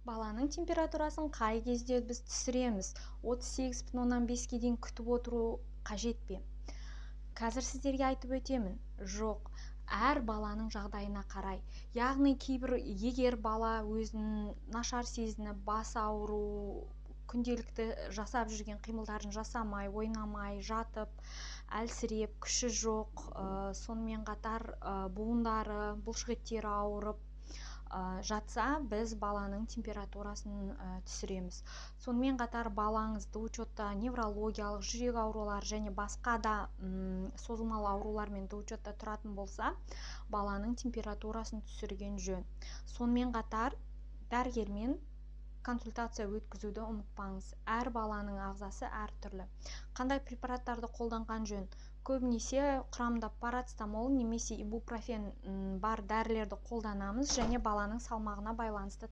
Баланың температурасын қай кезде біз түсіреміз? 38,5-ке дейін күтіп отыру қажет пе? Қазір сіздерге айтып өтемін. Жоқ, әр баланың жағдайына қарай. Яғни кейбір, егер бала өзін нашар сезініп, бас ауру, күнделікті жасап жүрген қимылдарын жасамай, ойнамай, жатып, әлсіреп, күші жоқ, сонымен қатар буындары, бұлшықеттері ауырып жатса, біз баланың температурасын түсіреміз. Сонымен қатар балаңызды учетта неврологиялық, жүрек аурулары және басқа да созылмалы аурулармен учетта тұратын болса, баланың температурасын түсірген жөн. Сонымен қатар дәрігермен консультация өткізуді ұмытпаңыз. Әр баланың ағзасы әртүрлі. Қандай препараттарды қолданған жөн? Көбінесе құрамында парацетамол немесе ибупрофен бар дәрілерді қолданамыз және баланың салмағына байланысты.